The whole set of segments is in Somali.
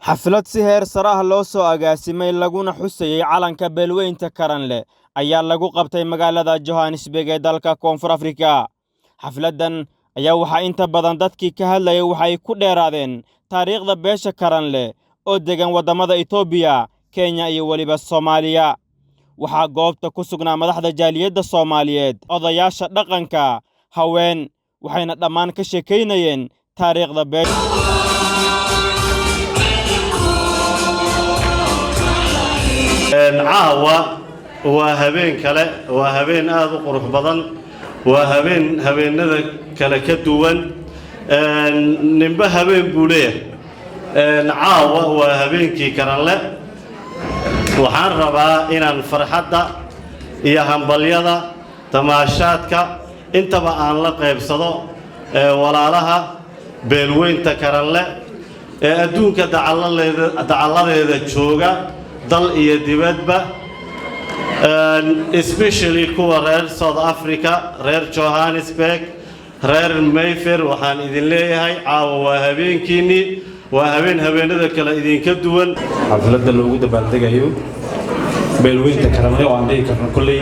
Xaflad si heer sare ah loo soo agaasimay laguna xusayay calanka beelweynta Karanle ayaa lagu qabtay magaalada Johannesburg ee dalka Koonfur Afrika. Xafladdan ayaa waxaa inta badan dadkii ka hadlayay waxay ku dheeraadeen taariikhda beesha Karanle oo degan waddamada Itoobiya, Kenya iyo weliba Soomaaliya. Waxaa goobta ku sugnaa madaxda jaaliyadda Soomaaliyeed, odayaasha dhaqanka, haween, waxayna dhammaan ka sheekaynayeen taariikhda beesha. Caawa waa habeen kale, waa habeen aada u qurux badan, waa habeen habeenada kale ka duwan. Ninba habeen buu leeyahay. Caawa waa habeenkii Karanle. Waxaan rabaa inaan farxadda iyo hambalyada, tamaashaadka intaba aan la qaybsado walaalaha beelweynta Karanle ee adduunka dacalladeeda jooga, dal iyo dibadba, especially kuwa reer South Africa, reer Johannesburg, reer Mayfair. Waxaan idin leeyahay, caawa waa habeenkiinnii, waa habeen habeenada kale idinka duwan. Xafladda loogu dabaaldegayo beelweynta Karanle oo aan dhihi karno kolley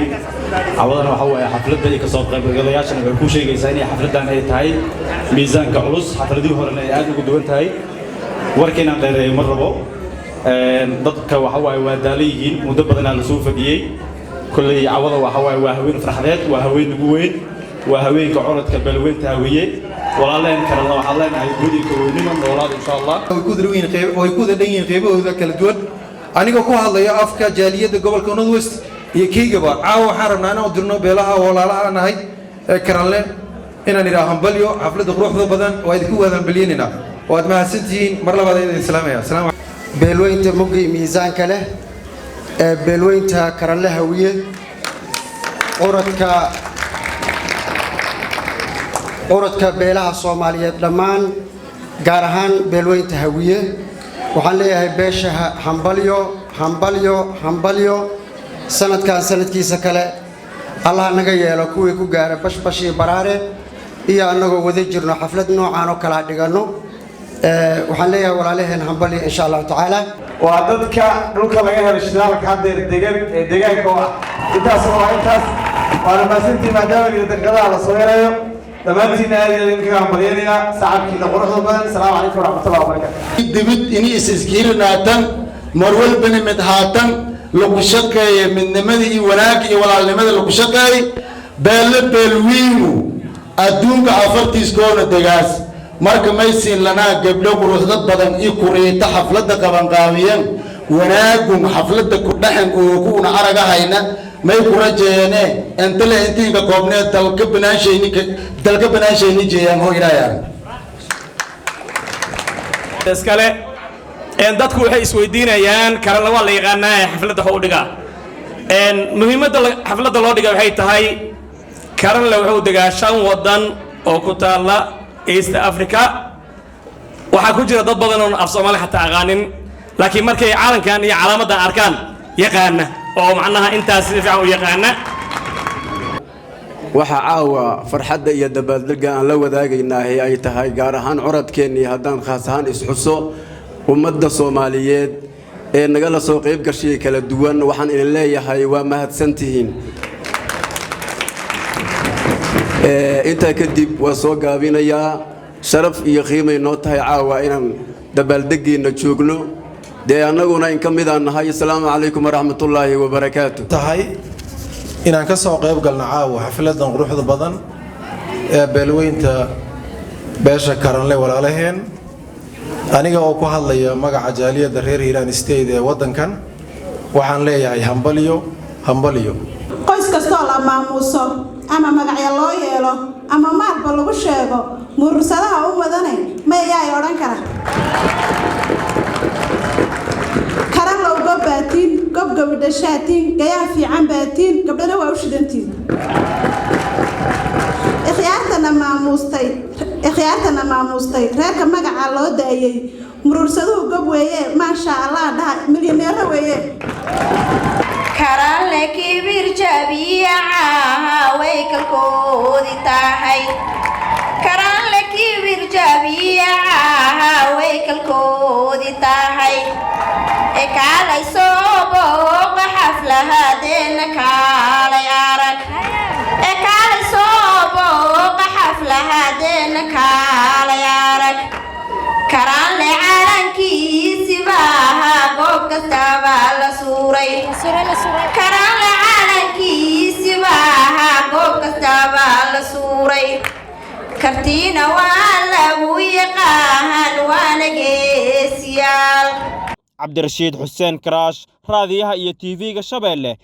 cawadana waxa waaye xafladda iyo kasoo qaybgalayaashana waxay kuu sheegaysaa inay xafladdan ay tahay miisaanka culus, xafladihii horena ay aad ugu duwan tahay. Warka inaan dheereeyo ma rabo. Dadka waxa waaye waa daalan yihiin, muddo badanaa la soo fadhiyey. Kolley cawada waxa waaye waa haween farxadeed, waa haween ugu weyn, waa haweenka corodka beelweynta Hawiye. Walaaleen Karanle waxaan leenahay guud iyo kaweynimo noolaada, insha Allah. Way ku wada dhan yihiin qeybahooda kala duwan. Anigoo ku hadlaya afka jaaliyadda gobolka North West iyo keygaba, caawa waxaan rabnaa inaan u dirno beelaha walaalaha nahay ee Karanle inaan idhaha hambalyo. Xafladda quruxda badan waa idinku wada hambalyaynaynaa. Waad mahadsantihiin. Mar labaad idin salaamaya. Beelweynta muggi miisaanka leh ee beelweynta Karanle Hawiye, curadka beelaha Soomaaliyeed dhammaan, gaar ahaan beelweynta Hawiye, waxaan leeyahay beesha hambalyo, hambalyo, hambalyo. Sanadkan sanadkiisa kale Allah naga yeelo kuwii ku gaara bashbash iyo baraare iyo annagoo wada jirno xaflad noocaan oo kalaa dhiganno. Waxaan leeyahay walaalaheen hambalyo, insha Allahu tacaala. Waa dadka dhulka laga helo shidaalka haddeer degan ee deegaanka oo ah. Intaas waa intaas, waana mahadsantiin. Maadaama iyo daqiiqadaha la soo yarayo, dhammaantiinna aad iyo idinkaga hambalyanaya sacabkiina quruxda badan. Asalaamu calaykum waraxmatullahi wabarakatu. Dibid ini is iskiirinaatan, mar walbana mid haatan lagu shaqeeye midnimadii iyo wanaagga iyo walaalnimada lagu shaqeeyey. Beelle beelwiinu adduunka afartiiskoona degaas. Marka maysiin lanaa gabdho quruxda badan i kuriita xafladda qabanqaabiyan wanaagun xafladda ku dhexan oo kuuna aragahayna. May ku rajeeyane intale intiinka koobneed dalka banaanshayni, dalka banaanshayni jeeyaan hoo ilaayaan. Iskale dadku waxay isweydiinayaan, Karanle waa la yaqaanaa ee xafladda waxa u dhigaa. Muhiimadda xafladda loo dhiga waxay tahay, Karanle wuxuu degaa shan waddan oo ku taalla East Africa. Waxaa ku jira dad badan oon af Soomaali xataa aqaanin, laakiin markay calankan iyo calaamaddan arkaan yaqaana, oo macnaha intaas si fiican u yaqaana. Waxaa caawa farxadda iyo dabaaldegga aan la wadaagaynaahi ay tahay gaar ahaan curadkeennii, haddaan khaas ahaan isxuso, ummadda Soomaaliyeed ee nagala soo qayb gashay kala duwan, waxaan idin leeyahay waa mahadsantihiin. Intaa kadib waa soo gaabinayaa. Sharaf iyo qiimay noo tahay caawa inaan dabaaldeggiinna joogno, dee annaguna in ka midaan nahay. Asalaamu calaykum waraxmatullaahi wabarakaatu. Tahay inaan ka soo qayb galno caawa xafladan quruxda badan ee beelweynta beesha Karanle walaalaheen. Aniga oo ku hadlaya magaca jaaliyadda reer Hiiraan State ee waddankan, waxaan leeyahay hambalyo, hambalyo. Qoys kastoo la maamuuso ama magacyo loo yeelo ama maalba lagu sheego, murursadaha u madane mayayaa ay odhan kara? Karanlow gob baatiin, gob gabidhashaatiin, gayaha fiican baatiin, gabdhana waa u shidantiin. Ikhyaartana maamuustay, ikhyaartana maamuustay, reerka magaca loo daayey, murursaduhu gob weeye. Maasha Allah dhaha, milyaneero weeye. Karanle kibir jabiyacaha way kalkoodi tahay. Karanle. Kibir jabiyacaha way kalkoodii tahay. Ee kaalay soo booqa xaflahadeena, kaalay arag. Ee kaalay soo booqa xaflahadeena, kaalay arag. Karaanle calankiisibaaha goob kastaba la suuray. Karaanle calankiisibaaha goob kastaba la suuray. Kartiina waa lagu yaqaan, waana geesiyaal. Cabdirashiid Xuseen Karaash, raadiyaha iyo TV-ga Shabeelle.